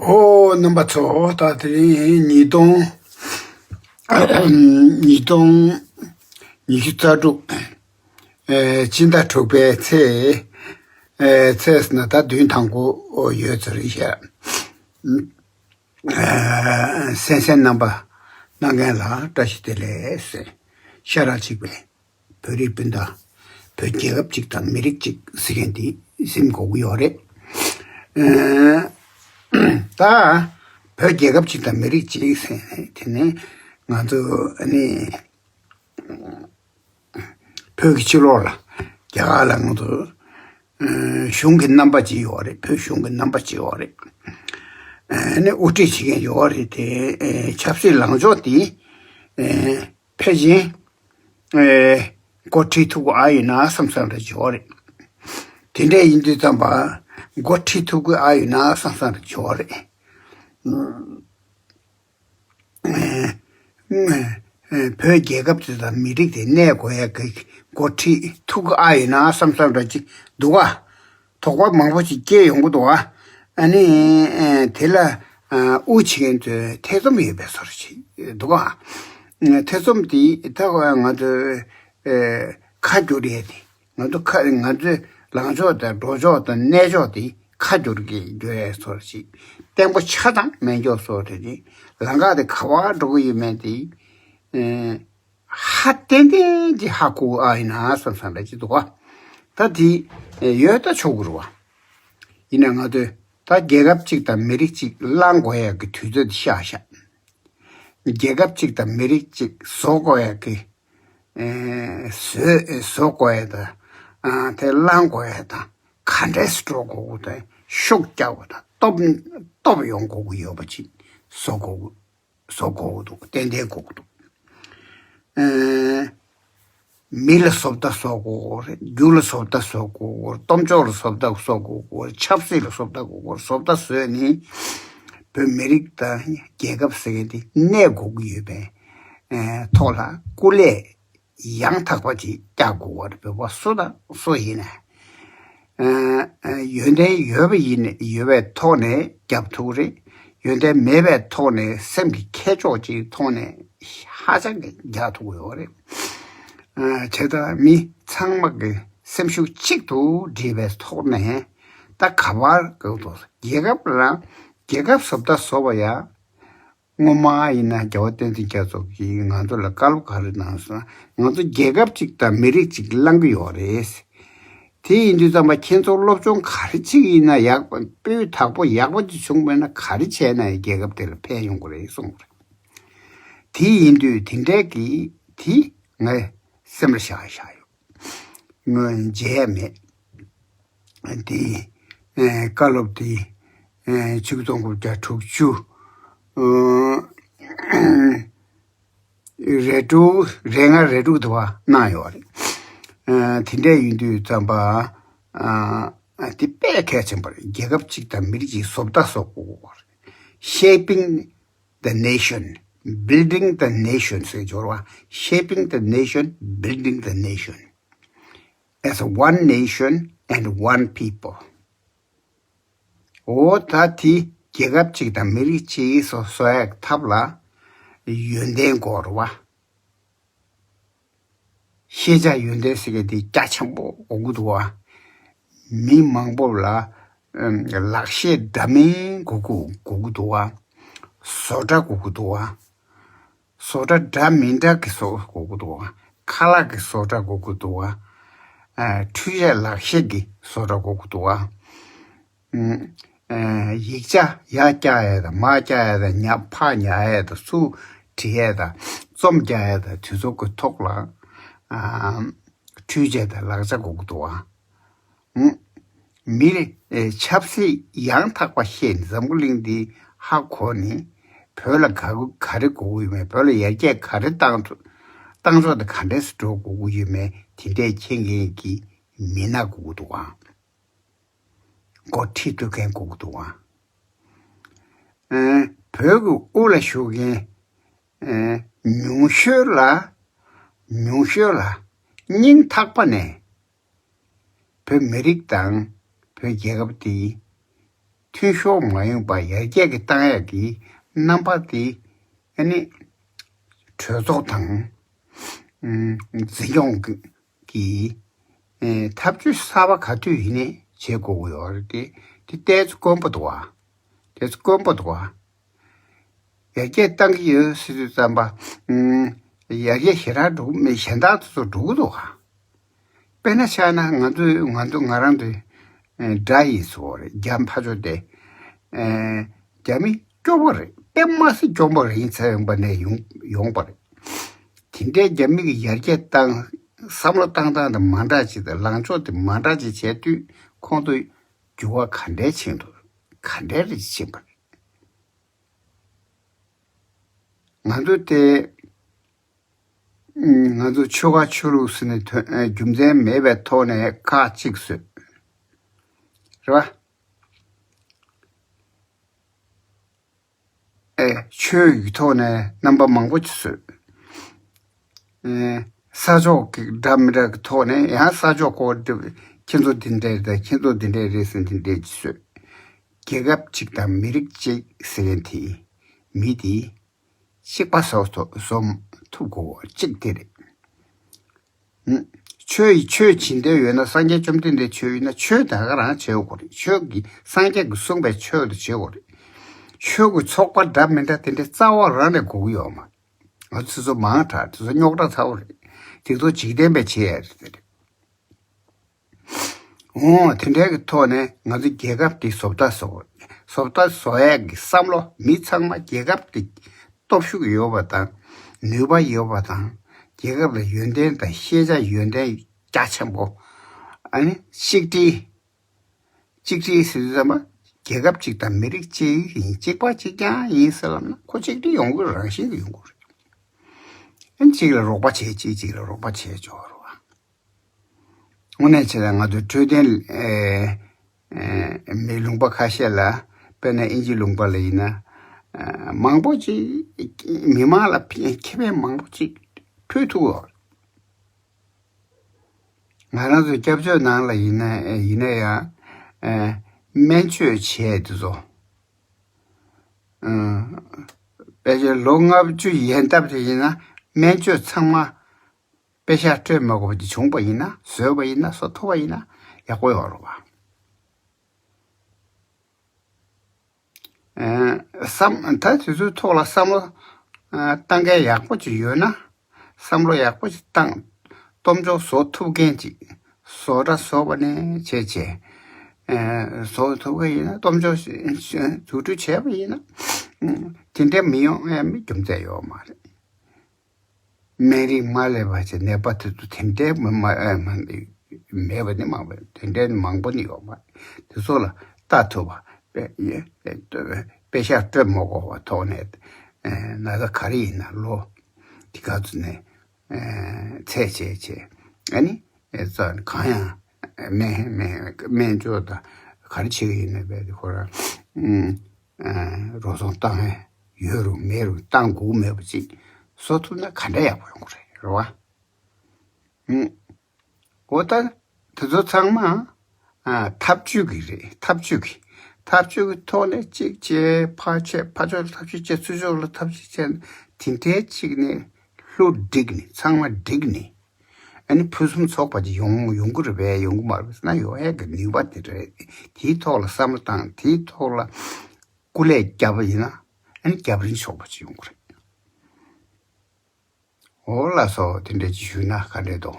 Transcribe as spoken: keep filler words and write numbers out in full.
ཨོ། རྣམ་པ་ཚོ། ད་དེ་རིང་ཉིས་སྟོང་ཉིས་སྟོང་ཉི་ཤུ་རྩ་དྲུག་ཨེ་སྤྱི་ཟླ་དྲུག་པའི་ཚེས་ཨེ་ཚེས་ན་ད་བདུན་དང་པོ་ཡོད་ཚོད་རེད་ཤག་ཨེ་གསན་གཟིགས་རྣམ་པ་གནང་མཁན་ལ་བཀྲ་ཤིས་བདེ་ལེགས་ཟེར། ཤ་ར་གཅིག་པའི་བོད་རིགས་སྤུན་ཟླ། བོད་རྒྱལ་ཁབ་གཅིག་དང་མི་རིགས་གཅིག་ཟེར་མཁན་འདི་སེམས་དགོས་ཀྱི་ཡོད་རེད། ཨེ་ད་བོད་རྒྱལ་ཁབ་གཅིག་དང་མི་རིགས་གཅིག་ཟེར་ནས་དེ་ནས་ང་ཚོ་ཨ་ནི་བོད་ཀྱི་ཕྱི་ལོགས་ལ་རྒྱ་གར་ལ་ང་ཚོ་ཨེ་གཞུང་གི་རྣམ་པ་ཅིག་ཡོད་རེད། བོད་གཞུང་གི་རྣམ་པ་ཅིག་ཡོད་རེད། ཨེ་ནི་དབུ་ཁྲིད་བྱེད་མཁན་ཡོད་རེད། དེ་ཨེ་ཆབ་སྲིད་ལངས་ཕྱོགས་དེ་ཨེ་ཕལ་ཆེར་ཨེ་འགོ་ཁྲིད་ཐུབ་ཀྱི་ཨ་ཡོད་ན་བསམ་བསམ་རེ་བྱེད་ཀྱི་ཡོད་རེད། དེ་འདྲ་ཡིན་དུས་ཙམ་པ་འགོ་ཁྲིད་ཐུབ་ཀྱི་ཨ་ཡོད་ན་བསམ་བསམ་རེ་བྱེད་ཀྱི་ཡོད་རེད། ཨེ་ཨེ་བོད་རྒྱལ་ཁབ་དེ་དང་མི་རིགས་དེ་གནས་དགོས་ཡ་གི་འགོ་ཁྲིད་ཐུབ་ཀྱི་ཨ་ཡོད་ན་བསམ་བསམ་འདྲ་ཅིག་འདུག་ག་དོགས་པ་མང་པོ་ཅིག་སྐྱེ་ཡོང་གི་འདུག་ག་ཨ་ནི་ཨེ་དེ་ལ་ཨ་དབུ་བྱེད་མཁན་ཚོས་ཐེ་ཚོམ་ཡོད་པའི་བཟོ་འདྲ་ཅིག་འདུག་ག་ཨ་ཐེ་ཚོམ་དེ་ད་ང་ཚོས་ཨེ་ཁ་བསྒྱུར་ཡས་དེ། ང་ཚོ་ཁ་ང་ཚོའི་ལངས་ཕྱོགས་དང་འགྲོ་ཕྱོགས་དང་གནས་ཕྱོགས་དེ་ཁ་བསྒྱུར་གྱི་འགྱུར་བའི་ཚོར་ཞིག་བརྟན་པོ་ཆགས་དང་མེད་མགྱོགས་སོགས་དེ་རེད། ལམ་ཁ་དེ་ག་བར་འགྲོ་གི་ཡོད་མེད་དེ་ཨེ་ཧ་ཏན་ཏན་གྱི་ཧ་གོ་ཨ་ཡིན་ན་བསམ་བསམ་རེ་ཅིག་འདུག་ག་ད་དེ་ཡོད་ད་ཆོག་གི་རེད་བ། ཡིན་ན་ང་ཚོས་ད་རྒྱལ་ཁབ་གཅིག་དང་མི་རིགས་གཅིག་བླང་དགོས་ཡ་གི་དུས་ཚོད་དེ་ཤར་ཤག་རྒྱལ་ཁབ་གཅིག་དང་མི་རིགས་གཅིག་བཟོ་དགོས་ཡ་གི་ཨེ་བཟོས་བཟོ་དགོས་ཡ་དང་ཨ་དེ་བླང་དགོས་ཡ་དང་ག་འདྲས་སུ་འགྲོ་དགོས་དགོས་དང་ཤུགས་རྒྱག་དགོས་དང་སྟོབས་སྟོབས་ཡོང་དགོས་ཀྱི་ཡོད་པ་ཅིག་བཟོ་དགོས་བཟོ་དགོས་ཀྱི་འདུག་ཏན་ཏན་དགོས་ཀྱི་འདུག་ཨེ་མི་ལ་བཟོ་ལྟ་བཟོ་དགོས་རེད། རྒྱུ་ལ་བཟོ་ལྟ་བཟོ་དགོས་རེད། སྟོབས་འབྱོར་ལ་བཟོ་ལྟ་བཟོ་དགོས་རེད། ཆབ་སྲིད་ལ་བཟོ་ལྟ་དགོས་རེད། བཟོ་ལྟ་བཟོས་ནས་བོད་མི་རིགས་དང་རྒྱལ་ཁབ་ཟེར་མཁན་དེ་གནས་དགོས་ཀྱི་ཡོད་པའི་ཨེ་ཐོག་ལ་སྐུ་ལས་ཡང་དག་པ་ཅིག་བརྒྱབ་དགོས་པ་རེད། བོད་པ་སུ་དང་སུ་ཡིན་ནའི་ཨ་ཨ་ཡོན་ཏན་ཡོད་པ་ཡིན་ཡོད་པའི་ཐོག་ནས་བརྒྱབ་ཐུབ་རེད། ཡོན་ཏན་མེད་པའི་ཐོག་ནས་སེམས་ཀྱི་ཁྱད་ཆོས་ཅིག་ཐོག་ནས་ཧ་ཅང་གི་རྒྱག་ཐུབ་ཡོད་རེད། ཨ་བྱས་ཙང་མི་ཚང་མ་གི་སེམས་ཤུགས་གཅིག་ཏུ་སྒྲིལ་བའི་ཐོག་ནས་ད་ག་པར་གང་དུ་རྒྱལ་ཁབ་ལ་རྒྱལ་ཁབ་བཟོ་ལྟ་བཟོ་བ་ཡ། སྔོན་མ་ཡིན་ན་རྒྱལ་བ་བསྟན་འཛིན་རྒྱ་མཚོ་གིས་ང་ཚོ་ལ་བཀའ་སློབ་ག་རེ་གནང་སོང་ན། ང་ཚོ་རྒྱལ་ཁབ་ཅིག་དང་མི་རིགས་ཅིག་བླང་གི་ཡོད་རེད། དེ་ཡིན་དུས་ཙམ་པ་ཁྱེད་ཚོ་སློབ་སྦྱོང་ག་རེ་ཅིག་ཡིན་ན་ཡག་པ་སྤུས་དག་པོ་ཡག་པོ་ཅིག་བྱུང་མེད་ན་ག་རེ་བྱས་ན་ཡང་རྒྱལ་ཁབ་དེ་ལ་ཕན་ཡོང་གི་རེད་གསུངས་པ་རེད། དེ་ཡིན་དུས་དེ་འདྲའི་གི་དེ་ངས་སེམས་ལ་བཞག་བཞག་ཡོད། ངོས་བརྗེད་ཡ་མེད། དེ་ཨེ་བཀའ་སློབ་དེ་ཨེ་ཆིག་སྟོང་དགུ་བརྒྱ་དྲུག་ཅུ་ཨ་རེ་དྲུག་རེ་ལྔ་རེ་དྲུག་དུ་བ་གནང་ཡོད་རེད། ཨ་དེ་འདྲ་ཡིན་དུས་ཙམ་པ་ཨ་དེ་དཔེ་གལ་ཆེན་པོ་རེད། རྒྱལ་ཁབ་གཅིག་དང་མི་རིགས་གཅིག་བཟོ་ལྟ་བཟོ་དགོས་རེད། Shaping the nation, building the nation ཟེར་སྦྱོར་བ། Shaping the nation, building the nation. As one nation and one people. འོ་ད་དེ་རྒྱལ་ཁབ་ཅིག་དང་མི་རིགས་ཅིག་བཟོ་བཟོ་ཡག་ཐབས་ལ་ཡོན་ཏན་དགོས་རེད་བ། ཤེས་བྱ་ཡོན་ཏན་ཟེར་མཁན་དེ་རྒྱ་ཆེན་པོ་དགོས་ཀྱི་འདུག་བ། མི་མང་པོ་ལ་ཨམ་ལག་ཤེས་འདྲ་མིན་དགོས་ཀྱི་དགོས་ཀྱི་འདུག་བ། བཟོ་གྲྭ་དགོས་ཀྱི་འདུག་བ། བཟོ་གྲྭ་འདྲ་མི་འདྲ་གི་བཟོ་དགོས་ཀྱི་འདུག་བ། ཁ་ལག་གི་བཟོ་གྲྭ་དགོས་ཀྱི་འདུག་བ། ཨ་འཕྲུལ་ཆས་ལག་ཤེས་ཀྱི་བཟོ་གྲྭ་དགོས་ཀྱི་འདུག་བ། ཨ་ཡིག་ཆ་ཡར་བཀྱག་ཡས་དང་མར་བཀྱག་ཡས་དང་ཉ་ཕར་ཉར་ཡས་དང་ཚུར་བྲིས་ཡས་དང་རྩོམ་རྒྱག་ཡས་དང་དེ་ཚོ་གི་ཐོག་ལ་ཨ་འཕྲུལ་ཆས་དང་ལག་ཆ་དགོས་ཀྱི་འདུག་བ། ཨུ། མི་རེ་ཨེ་ཆབ་སྲིད་ཡང་དག་པ་ཤེས་ནས་འཛམ་བུ་གླིང་འདི་ཧ་གོ་ནས་བོད་ལ་ག་ག་རེ་དགོས་ཀྱི་ཡོད་མེད། བོད་ལ་ཡར་རྒྱས་ག་རེ་བཏང་ཐུབ། བཏང་ཕྱོགས་དེ་ག་འདྲས་སུ་འགྲོ་དགོས་ཀྱི་ཡོད་མེད། དེ་འདྲས་མཁྱེན་མཁན་གྱི་མི་སྣ་དགོས་ཀྱི་འདུག་ཨང་། འགོ་ཁྲིད་ཐུབ་མཁན་དགོས་ཀྱི་འདུག་ཨང་། ཨེ་བོད་ཀྱི་དབུ་ལ་བཞུགས་མཁན་ཨེ་ཉུང་ཤོས་ལ་ཉུང་ཤོས་ལ་སྙིང་ཐག་པ་ནས་བོད་མི་རིགས་དང་བོད་རྒྱལ་ཁབ་དེ་ ཐོན་ཤོར་མ་ཡོང་པ་ཡར་རྒྱས་ཀྱི་བཏང་ཡག་གི་རྣམ་པ་དེ་ཨ་ནི་གྲོས་ཚོགས་དང་འཛིན་སྐྱོང་གི་ཐབས་ཇུས་གསར་པ་ག་དུས་ཡིན་ནའི་བྱེད་དགོས་ཀྱི་ཡོད་རེད་དེ། དེ་ཏོག་ཙམ་དཀོན་པོ་འདུག་བ། ཏོག་ཙམ་དཀོན་པོ་འདུག་བ། ཡར་རྒྱས་བཏང་གི་ཡོད་ཟེར་དུས་ཙམ་པ། ཡར་རྒྱས་ཞེ་དྲག་འགྲོ་གི་མེད། གཞན་དག་ཚོ་འགྲོ་གི་འདུག་ག་དཔེར་ན་ཆ་ན་ང་ཚོས་ང་ཚོ་ང་རང་ཚོའི་དགྲ་ཡིན་ཟེར་བ་རེད། རྒྱ་ཕར་ཕྱོགས་དེ། རྒྱ་མི་སྐྱོ་པོ་རེད། དཔེ་མ་སྲིད་སྐྱོ་པོ་རེད། ཡིན་ཚ་ཡོང་པ་ནས་ཡོང་ཡོང་པ་རེད། དེ་འདྲའི་རྒྱ་མི་གི་ཡར་རྒྱས་བཏང་བསམ་བློ་བཏང་སྟངས་དེ་མ་འདྲ་ཅིག་དང་ལངས་ཕྱོགས་དེ་མ་འདྲ་ཅིག་བྱས་དུས་ཁོང་ཚོ་འགྱུར་བ་ག་འདྲས་ཕྱིན་འདུག་ག་འདྲས་རེ་ཕྱིན་པ་རེད། ང་ཚོ་དེ་ང་ཚོ་ཆོལ་ཁ་ཆོས་ལུགས་ཟེར་ནས་དོན་རྒྱུ་མཚན་མེད་པའི་ཐོག་ནས་ཁག་གཅིག་བཟོས། རེད་བ། ཨེ་ཆོས་ཀྱི་ཐོག་ནས་རྣམ་པ་མང་པོ་ཅིག་བཟོས། ཨེ་ས་ཕྱོགས་ཀྱི་འདྲ་མི་འདྲ་གི་ཐོག་ནས་ཡང་ས་ཕྱོགས་ཁོ་འདི་ཁྱེད་ཚོ་འདི་འདྲས་རེད། ཁྱེད་ཚོ་འདི་འདྲས་རེད་ཟེར་འདི་འདྲས་ཅིག་བཟོས། རྒྱལ་ཁབ་ཅིག་དང་མི་རིགས་ཅིག་ཟེར་མཁན་དེ་མི་དེ་གཅིག་པ་བཟོ་ཐུབ་བཟོ་ཐུབ་དགོས་པ་གཅིག་དེ་རེད། ཆོས་ཡི་ཆོས་བྱེད་འདོད་ཡོད་ན་སངས་རྒྱས་བཅོམ་ལྡན་འདས་ཆོས་ཡིན་ན་ཆོས་ད་ག་རང་བྱེད་དགོས་རེད། ཆོས་ཀྱི་སངས་རྒྱས་ཀྱིས་གསུངས་པའི་ཆོས་དེ་བྱེད་དགོས་རེད། ཆོས་ཀྱི་ཚོགས་པ་འདྲ་མི་འདྲ་དེ་འདྲའི་རྩ་བ་རང་ནས་དགོས་ཀྱི་ཡོད་མ་རེད། ང་ཚོ་ཚོ་མང་དྲགས་དེ་ཚོ་རྙོག་དྲ་ཚ་བོ་རེད། དེ་ཚོ་འཇིག་རྟེན་པས་བྱེད་ཡ་རེད་དེ་རེད། འོ་དེ་འདྲའི་གི་ཐོག་ནས་ང་ཚོ་རྒྱལ་ཁབ་དེ་བཟོ་ལྟ་བཟོ་བཟོ་ལྟ་བཟོ་ཡས་ཀྱི་བསམ་བློ། མི་ཚང་མ་རྒྱལ་ཁབ་དེ་སྟོབས་ཤུགས་ཡོད་པ་དང་ནུས་པ་ཡོད་པ་དང་རྒྱལ་ཁབ་ལ་ཡོན་ཏན་དང་ཤེས་བྱ་ཡོན་ཏན་རྒྱ་ཆེན་པོ། ཨ་ནི་གཅིག་སྒྲིལ། གཅིག་སྒྲིལ་ཟེར་དུས་ཙམ་པ་རྒྱལ་ཁབ་གཅིག་དང་མི་རིགས་གཅིག་ཡིན། གཅིག་པ་གཅིག་རྐྱང་ཡིན་ཟེར་ལབ་ན་ཁོ་གཅིག་སྒྲིལ་ཡོང་གི་རང་བཞིན་གྱིས་ཡོང་གི་རེད། ཨ་ནི་གཅིག་ལ་རོགས་པ་བྱེད་གཅིག་གཅིག་ལ་རོགས་པ་བྱེད་ཆོག་རེད་བ། དངོས་གནས་བྱས་ན་ང་ཚོ་འཕྲོད་བསྟེན་ཨེ་ཨེ་མི་ལུང་པ་ཁ་ཤས་ལ། དཔེར་ན་དབྱིན་ཇི་ལུང་པ་ལ་ཡིན་ན། ཨ་མང་པོ་ཅིག་མི་མང་ལ་ཕན་ཁེ་ཕན་མང་པོ་ཅིག་ཕུལ་ཐུབ་ཡོད། ང་རང་ཚོ་སྐྱབས་བཅོལ་ནང་ལ་ཡིན་ན་ཡིན་ན་ཡང་ཨེ་སྨན་བཅོས་བྱས་དེ་ཚོ། ཨ་དཔེ་ཆ་ལོ་ལྔ་བཅུ་ཡན་འདབ་དེ་ཡིན་ན་སྨན་བཅོས་ཚང་མ། པེ་ཤག་སྤྲོད་མ་དགོས་པ་ཅིག་བྱུང་པ་ཡིན་ན། བཟོས་པ་ཡིན་ན། བཟོ་ཐུབ་པ་ཡིན་ན་ཡག་པོ་ཡོད་རེད་བ། ཨ་བསམ་ད་དེ་ཚོའི་ཐོག་ལ་བསམ་བློ་ཨ་བཏང་མཁན་ཡག་པོ་ཅིག་ཡོད་ན། བསམ་བློ་ཡག་པོ་ཅིག་བཏང་། སྟོབས་འབྱོར་བཟོ་ཐུབ་མཁན་ཅིག་བཟོ་གྲྭ་བཟོ་བ་ནས་བྱས་བྱས། ཨ་བཟོ་ཐུབ་མཁན་ཡིན་ན། སྟོབས་འབྱོར་འཛུགས་སྐྲུན་བྱས་པ་ཡིན་ན། ཨ་དེ་འདྲ་མི་ཡོང་ཡ་མི་རྒྱུ་མཚན་ཡོད་མ་རེད། སྨན་རིན་མ་སླེབས་པ་བྱས་ནད་པ་དེ་ཚོ་དེ་འདྲའི་མ་མ་ཨེ་མ་མེད་པ་ནི་མང་པོ། དེ་འདྲའི་མང་པོ་ནི་ཡོད་མ་རེད། དེ་ཚོ་ལ་ལྟ་ཐུབ་པ། པེ་པེ་ཤག་སྤྲོད་མ་དགོས་པ་ཐོག་ནས། ཨེ་ན་ཚ་ག་རེ་ཡིན་ན་ལོ་དེ་ག་ཚོད་ནས་ཨེ་ཚད་བྱས་བྱས། ཨ་ནི་ཨེ་རྩ་གང་ཡང་སྨན་སྨན་སྨན་བཅོས་དང་ག་རེ་བྱེད་ཀྱི་ཡིན་ན་བས་དེ་ཁོ་རང་ཨུམ། ཨ་རོགས་ཚོང་བཏང་ཡ་ཡོད་རུང་མེད་རུང་བཏང་དགོས་མེད་པ་ཅིག་བཟོ་ཐུབ་ན་ག་འདྲ་ཡག་པོ་ཡོང་གི་རེད། རེད་བ། ཨུམ། འོ་ད་དེ་ཚོ་ཚང་མ་ཨ་ཐབས་ཇུས་ཀྱི་རེད། ཐབས་ཇུས་ཀྱི་ཐབས་ཇུས་ཀྱི་ཐོག་ནས་གཅིག་བྱས། ཕར་བྱས། ཕར་ཕྱོགས་ལ་ཐབས་ཇུས་བྱས། ཚུར་ཕྱོགས་ལ་ཐབས་ཇུས་བྱས། དེ་འདྲའི་གཅིག་ནས་ལྷུ་བསྒྲིགས་ནས་ཚང་མ་བསྒྲིགས་ནས། ཨ་ནི་ཕུན་སུམ་ཚོགས་པ་ཅིག་ཡོང་ཡོང་གི་རེད་པས། ཡོང་གི་མ་རེད་པས་ཟེར་ན་ཡོང་ཡས་ཀྱི་ནུས་པ་དེ་རེད། དེའི་ཐོག་ལ་བསམ་བློ་བཏང་། དེའི་ཐོག་ལ་སྐུ་ལས་བརྒྱབ་པ་ཡིན་ན། ཨ་ནི་རྒྱབ་རིན་ཆོག་པ་ཅིག་ཡོང་གི་རེད། འོ་ལགས་སོ། དེ་འདྲ་ཅིག་ཞུས་ན་ག་འདྲས་འདུག